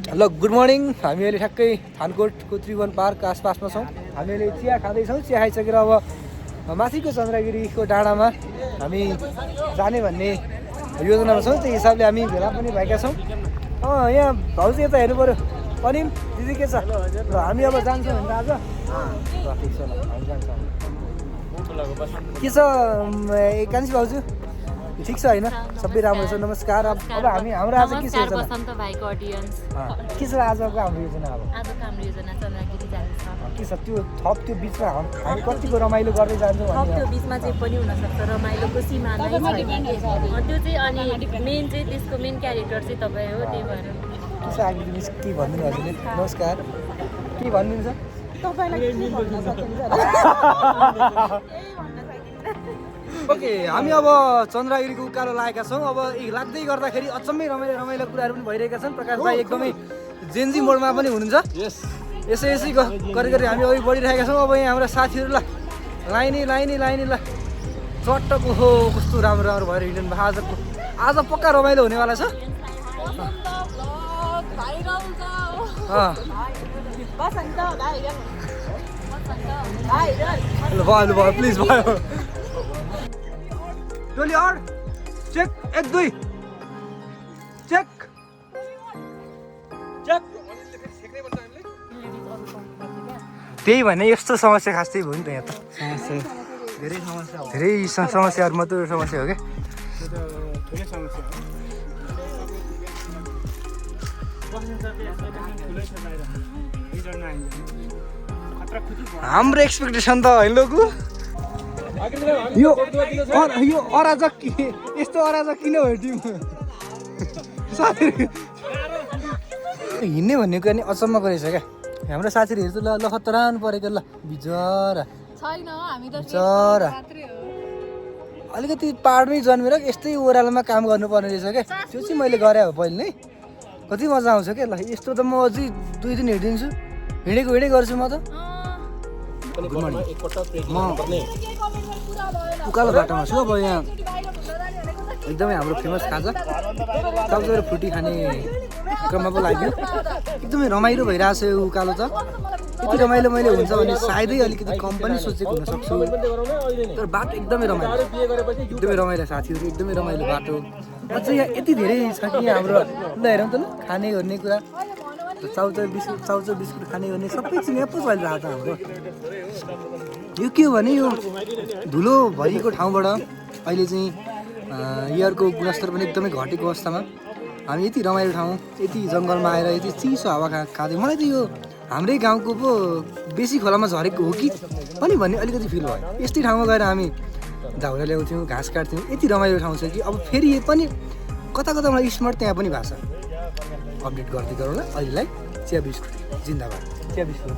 Hello good morning. हामी अहिले ठ्याक्कै थानकोटको त्रिभुवन पार्क आसपासमा छौँ। हामी अहिले चिया खाँदैछौँ। चिया खाइसकेर अब माथिको चन्द्रगिरीको डाँडामा हामी जाने भन्ने योजनामा छौँ। त्यही हिसाबले हामी भेला पनि भएका छौँ। यहाँ भाउजू यता हेर्नु पऱ्यो। पनि दिदी के छ? ल हामी अब जान्छौँ भने आज ठिक छ। ल हामी जान्छौँ। के छ कान्छी भाउजू? ठिक छ होइन? सबै राम्रो छ। नमस्कार। अब हामी हाम्रो आज के छ योजना? बसन्त भाइको अडियन्स के छ आजको हाम्रो योजना? अब आजको हाम्रो योजना चन्द्रगिरी जाने छ। के छ त्यो थप त्यो बिचमा हामी कतिको रमाइलो गर्दै जान्छौँ थप भने त्यो बिचमा चाहिँ पनि हुनसक्छ रमाइलोको सीमा नै छैन त्यो चाहिँ। अनि मेन चाहिँ त्यसको मेन क्यारेक्टर चाहिँ तपाईँ हो। त्यही भएर के छ आगे मिस के भन्नु हजुरले? नमस्कार। के भन्नुहुन्छ? तपाईँलाई के भन्न सकिन्छ? ओके हामी अब चन्द्रगिरीको उकालो लागेका छौँ। अब लाग्दै गर्दाखेरि अचम्मै रमाइलो कुराहरू पनि भइरहेका छन्। प्रकाश भाइ एकदमै जेन्जी मोडमा पनि हुनुहुन्छ। यसै गरी हामी अघि बढिरहेका छौँ। अब यहाँ हाम्रा साथीहरू ल लाइनी ल चट्टको हो कस्तो राम्रो भएर हिँड्नु भयो। आज पक्का रमाइलो हुनेवाला छ। भयो प्लिज भयो। टोली और चेक 1 2 चेक त्यही भने यस्तो समस्या खासै भयो नि त। यहाँ त धेरै समस्याहरू मात्रै समस्या हो क्या। हाम्रो एक्सपेक्टेसन त होइन लोगु यो अराजक यस्तो अराजक किन हो टिम? हिँड्ने भनेको नि अचम्मको रहेछ क्या। हाम्रो साथीहरू त ल खतरान परेको ल बिचरा अलिकति पाहाडमै जन्मेर यस्तै ओह्रालोमा काम गर्नुपर्ने रहेछ क्या। त्यो चाहिँ मैले गरेँ अब पहिले नै कति मजा आउँछ क्या। ल यस्तो त म अझै 2 दिन हिँडिदिन्छु। हिँडै गर्छु म त। Good morning. म उकालो बाटोमा छु। अब यहाँ एकदमै हाम्रो फेमस खाजा सबैले फ्रुटी खाने क्रममा पो लाग्यो। एकदमै रमाइलो भइरहेछ यो उकालो त। यति रमाइलो मैले हुन्छ भने सायदै अलिकति कम पनि सोचेको हुनसक्छु। तर बाटो एकदमै रमाइलो साथीहरू, एकदमै रमाइलो बाटो। अझै यहाँ यति धेरै छ कि हाम्रो ल हेरौँ त ल खाने ओर्ने कुरा चाउचाउ बिस्कुट खाने ओर्ने सबै चिज यहाँ पो चलिरहेको छ हाम्रो। यो के हो भने यो धुलोभरिको ठाउँबाट अहिले चाहिँ एयरको गुणस्तर पनि एकदमै घटेको अवस्थामा हामी यति रमाइलो ठाउँ यति जङ्गलमा आएर यति चिसो हावा खाँदै मलाई त यो हाम्रै गाउँको पो बेसी खोलामा झरेको हो कि पनि भन्ने अलिकति फिल भयो। यस्तै ठाउँमा गएर हामी दाउरा ल्याउँथ्यौँ, घाँस काट्थ्यौँ। यति रमाइलो ठाउँ छ कि अब फेरि पनि कता मलाई स्मार्ट त्यहाँ पनि भएको छ। अपडेट गर्दै गरौँ ल अहिलेलाई। चिया बिस्कुट जिन्दाबाद। चिया बिस्कुट हो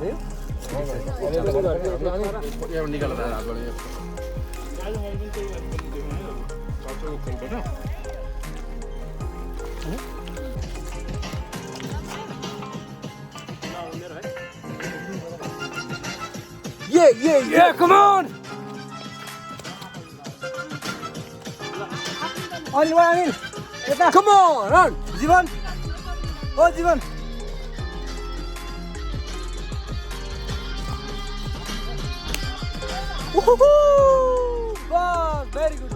Yeah, come on! Anil! Come on, run! Jivan! Oh, Jivan! Woohoo! Wow, very good.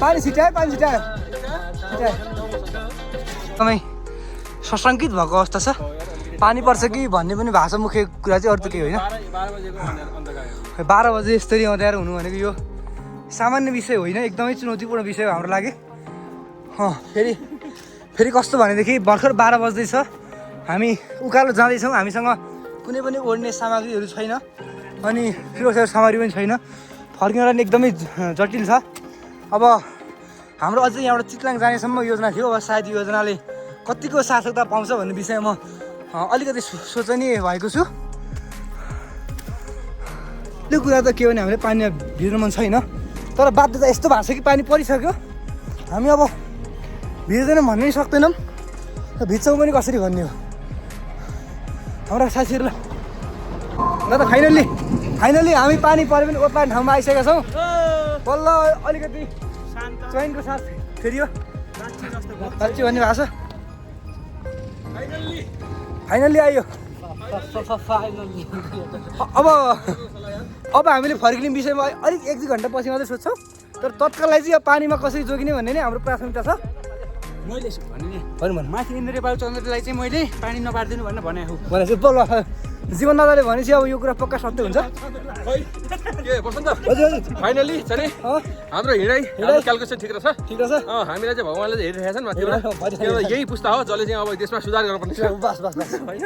पानी छिटायो एकदमै सशङ्कित भएको अवस्था छ। पानी पर्छ कि भन्ने पनि भाषा मुख्य कुरा चाहिँ अरू त केही होइन। 12 बजे यस्तरी अँध्यारो हुनु भनेको यो सामान्य विषय होइन, एकदमै चुनौतीपूर्ण विषय हो हाम्रो लागि। फेरि कस्तो भनेदेखि भर्खर 12 बज्दैछ, हामी उकालो जाँदैछौँ। हामीसँग कुनै पनि ओड्ने सामग्रीहरू छैन अनि सुरक्षा सामग्री पनि छैन। फर्किन एकदमै जटिल छ। अब हाम्रो अझै यहाँबाट चितलाङ जानेसम्म योजना थियो। अब सायद योजनाले कतिको सार्थकता पाउँछ भन्ने विषयमा अलिकति सोचनीय भएको छु। त्यो कुरा त के भने हामीले पानीमा भिज्नु मन छैन, तर बाध्यता यस्तो भएको छ कि पानी परिसक्यो, हामी अब भिज्दैनौँ भन्नै सक्दैनौँ, भिज्छौँ पनि कसरी भन्ने हो। हाम्रा साथीहरूलाई ल त फाइनल्ली हामी पानी पऱ्यो पनि ओत पार्ने ठाउँमा आइसकेका छौँ। बल्ल अलिकति चैनको साथ फेरियो साँच्ची भन्ने भएको छ। फाइनल्ली आइयो। अब हामीले फर्किने विषयमा अलिक 1-2 घन्टा पछि मात्रै सोध्छौँ, तर तत्काललाई चाहिँ अब पानीमा कसरी जोगिने भन्ने नै हाम्रो प्राथमिकता छ। मैले भने माथि इन्द्र बालचन्द्रलाई चाहिँ मैले पानी नपारिदिनु भनेर भनेपछि जीवनदाताले भनेपछि अब यो कुरा पक्का सत्य हुन्छ। के बसन्त फाइनली चाहिँ हाम्रो हिँडाइ क्यालकुलेसन ठिक रहेछ। हामीलाई चाहिँ भगवान्ले चाहिँ हेरिरहेका छन् माथिबाट। यही पुस्ता हो जसले चाहिँ अब देशमा सुधार गर्नुपर्ने छ। बस होइन।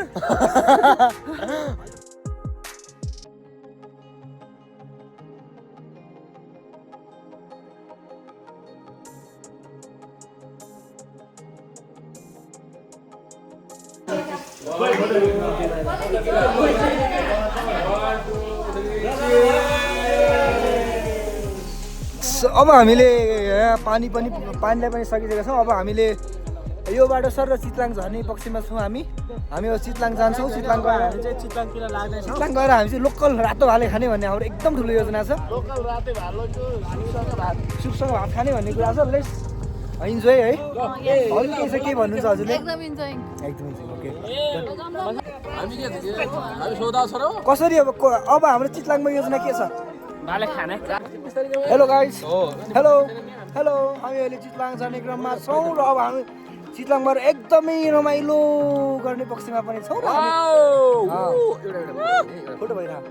अब हामीले यहाँ पानीलाई पनि सकिसकेका छौँ। अब हामीले यो बाटो सर र चितलाङ झर्ने पक्षमा छौँ। हामी अब चितलाङ जान्छौँ। चितलाङ गएर हामी चाहिँ चितलाङतिर लाग्दैछौँ। चितलाङ गएर हामी चाहिँ लोकल रातो भाले खाने भन्ने हाम्रो एकदम ठुलो योजना छ। लोकल रातो भालोको सुपसँग भात खाने भन्ने कुरा छ। लेट्स इन्जोय है। अरू केही छ, के भन्नुहुन्छ हजुरले? एकदम इन्जोय। ओके। कसरी अब हाम्रो चितलाङमा योजना के छ? भाले खाने। Hello guys. हेलो हामी अहिले चितलाङ जाने क्रममा छौँ र अब हामी चितलाङबाट एकदमै रमाइलो गर्ने पक्षमा पनि छौँ र फोटो भइरहेको।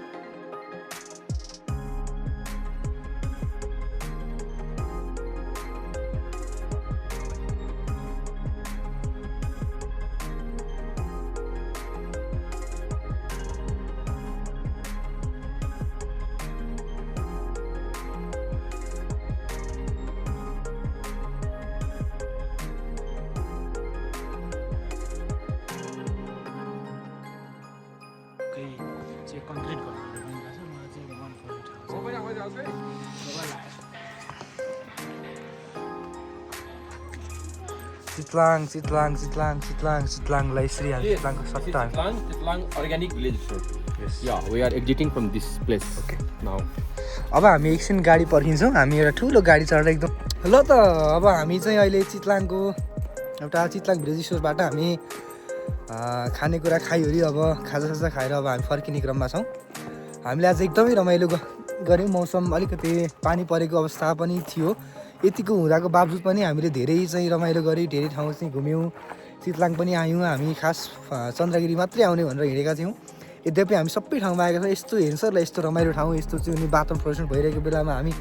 चितलाङलाई श्री चितलाङको सट्टा Chitlang organic village store. Yeah we are exiting from this place. Okay. Now अब हामी एकछिन गाडी पर्खिन्छौँ। हामी एउटा ठुलो गाडी चढेर एकदम ल त अब हामी चाहिँ अहिले चितलाङको एउटा चितलाङ भिलेज स्टोरबाट हामी खानेकुरा खाइवरी अब खाजासाजा खाएर अब हामी फर्किने क्रममा छौँ। हामीले आज एकदमै रमाइलो गऱ्यौँ। मौसम अलिकति पानी परेको अवस्था पनि थियो। यतिको हुँदाको बावजुद पनि हामीले धेरै चाहिँ रमाइलो गऱ्यौँ। धेरै ठाउँ चाहिँ घुम्यौँ। चितलाङ पनि आयौँ। हामी खास चन्द्रगिरी मात्रै आउने भनेर हिँडेका थियौँ। यद्यपि हामी सबै ठाउँमा आएका छौँ। यस्तो हेर्छ ल, यस्तो रमाइलो ठाउँ, यस्तो चाहिँ वातावरण प्रदर्शन भइरहेको बेलामा हामी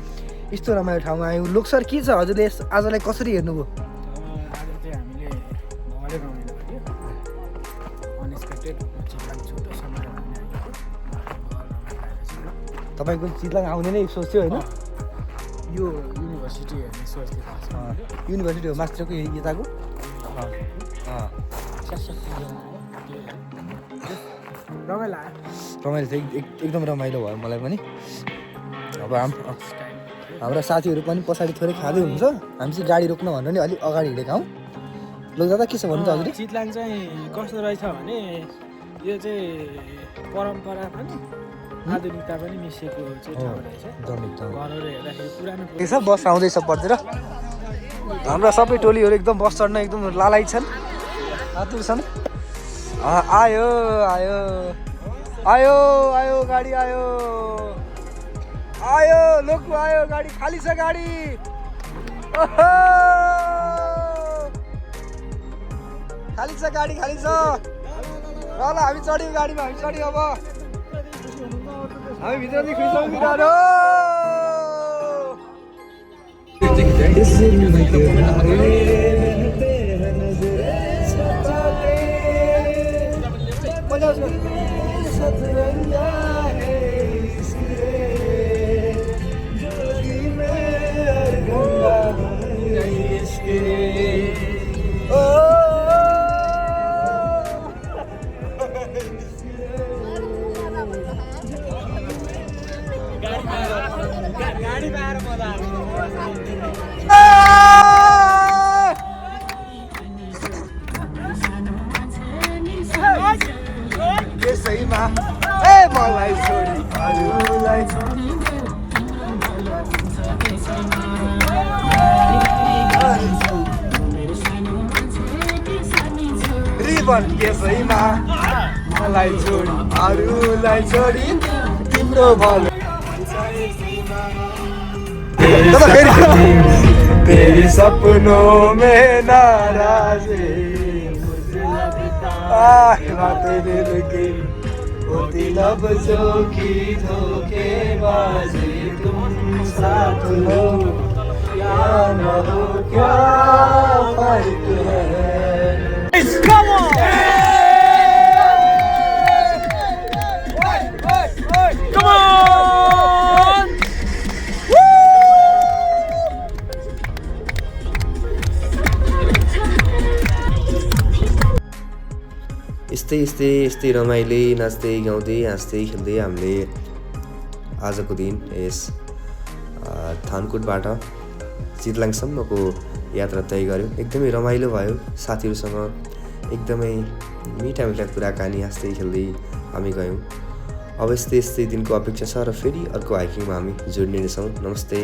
यस्तो रमाइलो ठाउँमा आयौँ। लोक सर के छ, हजुरले आजलाई कसरी हेर्नुभयो? आज चाहिँ हामीले भले रमाइलो गऱ्यो। अनएक्सपेक्टेड चितलाङ छोटो समयमा तपाईँको चितलाङ आउने नै सोच्थ्यो होइन? यो युनिभर्सिटी हेर्ने सोच्थेँ। युनिभर्सिटी हो मास्टरको यताको। रमाइलो थियो, एकदम रमाइलो भयो मलाई पनि। अब हाम्रा साथीहरू पनि पछाडि थोरै खाँदै हुन्छ। हामी चाहिँ गाडी रोक्न भनेर नि अलिक अगाडि हिँडेका हौँ। लोक दादा के छ भन्नु त हजुरले? चितलाङ चाहिँ कस्तो रहेछ भने यो चाहिँ परम्परा पनि आधुनिकता पनि मिसिएको चाहिँ ठाउँ रहेछ। घरहरू हेर्दाखेरि पुरानो के छ, बस आउँदैछ पर्तिर। हाम्रा सबै टोलीहरू एकदम बस चढ्न एकदम लालाइ छन्, आतुर छन्। आयो आयो आयो आयो गाडी आयो आयो लोक आयो, गाडी खाली छ। गाडी खाली छ, गाडी खाली छ। ल हामी चढ्यौँ गाडीमा, हामी चढ्यौँ। अब हामी भित्रदेखि खुइसौँ बिरालो। त्यसैमा मलाई छोडी अरूलाई छोडी तिम्रो भलो तेरी सपनों में नाराज़ी बातें दिल की होती लफ्ज़ों की धोखेबाजी तुम साथ हो या न हो क्या फर्क है यस्तै रमाइलो नाच्दै गाउँदै हाँस्दै खेल्दै हामीले आजको दिन यस थानकोटबाट चितलाङसम्मको यात्रा तय गऱ्यौँ। एकदमै रमाइलो भयो, साथीहरूसँग एकदमै मिठा कुराकानी हाँस्दै खेल्दै हामी गयौँ। अब यस्तै दिनको अपेक्षा छ र फेरि अर्को हाइकिङमा हामी जोड्ने नै छौँ। नमस्ते।